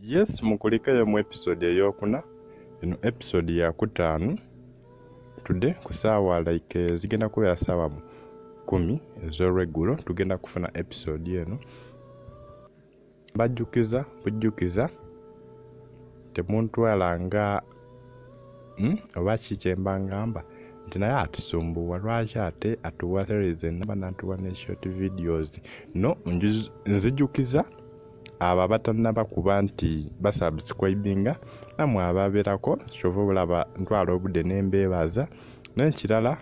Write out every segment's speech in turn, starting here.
Yes, mukulikeyo mu episode eyokuna. Eno episode yakutaano. Today ku saawa like zigenda kubeera saawa 10 ez'olweggulo tugenda kufuna episode eno. Mbajjukiza bujjukiza temuntwala nga oba ki kye mba ngamba nti naye atusumbuwa, lwaki ate atuwa series enamba n'atuwa ne short videos. No, nzijukiza abo abatannaba kuba nti basubscribinga, nammwe ababeerako kyova olaba ntwala obudde ne mbeebaza. N'ekirala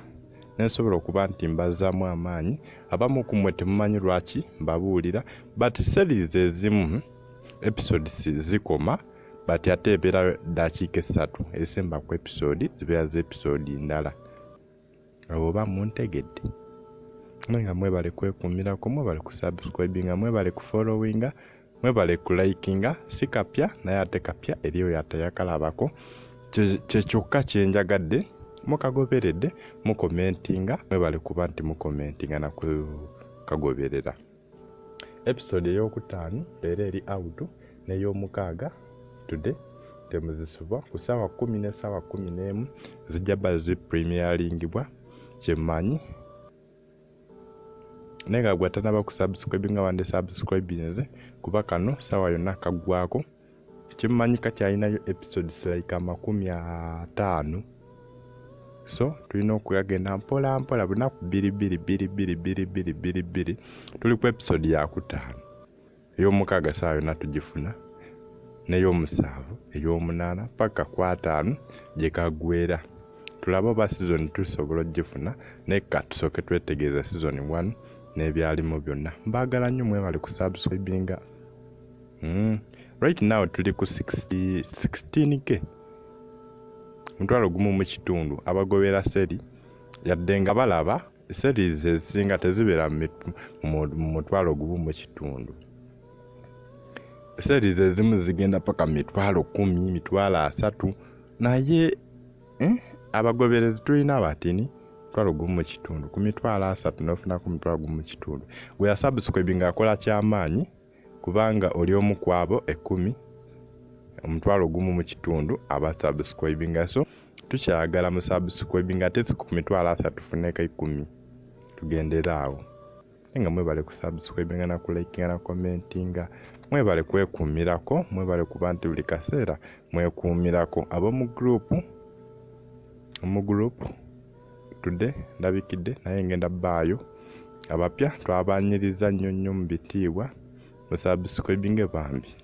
nensobola okuba nti mbazzaamu amaanyi. Abamu ku mmwe temumanyi lwaki mbabuulira, but series ezimu episodes zikoma, but ate ebeerayo ddakiika 3 ezisemba ku episode zibeera za episode ndala. Oba muntegedde? Naye nga mwebale kwekuumirako, mwebale kusubscribinga, mwebale kufollowinga, mwebale kulikinga. Si kapya naye ate kapya eri oyo atayakalabako. Kye kyokka kye njagadde, mukagoberedde, mukomentinga, mwebale kuba nti mukomentinga na kukagoberera. Episode eyokutaano leero eri out, n'eyomukaaga today temuzisubwa ku ssaawa 10 n'essaawa 11 zijja bba zipremiyaringibwa kyemmanyi. Naye nga gwe atanaba kusubscribinga wandi subscribinze, kuba kano ssaawa yonna kaggwako. Kyemmanyi kakyalinayo episodes like 50, so tulina okuyagenda mpola mpola, bunaku 2 2 2 2 2 2 2 2. Tuli ku episode yakutaano, ey'omukaaga ssaawa yonna tugifuna, n'ey'omusanvu, ey'omunaana, paka ku ataano gye kaggweera. Tulabe oba season tusobola ogifuna, naye ka tusooke twetegereze season 1 n'ebyalimu byonna. Mbaagala nnyo, mwebale kusubscribinga. Right now tuli ku 16K, 1,500 abagobera series, yadde nga balaba series ezisinga tezibeera mu 1,500. Series ezimu zigenda paka 10,000, 30,000, naye abagoberezi tulina batini, 1,500 ku 30,000 n'ofunako 1,500. Gwe yasubscribinga akola kyamaanyi, kubanga oli omu ku abo 10, 1,500 abasubscribinga. So tukyagala musubscribinga ate ku 30,000 tufuneko 10, tugendere awo. Naye nga mwebale kusubscribinga na kulikinga na commentinga, mwebale kwekuumirako, mwebale kuba nti buli kaseera mwekuumirako. Ab'omu group, omu group today ndabikidde naye ngenda bbaayo. Abapya twabanyiriza nnyo nnyo mu bitiibwa, musubscribinge bambi.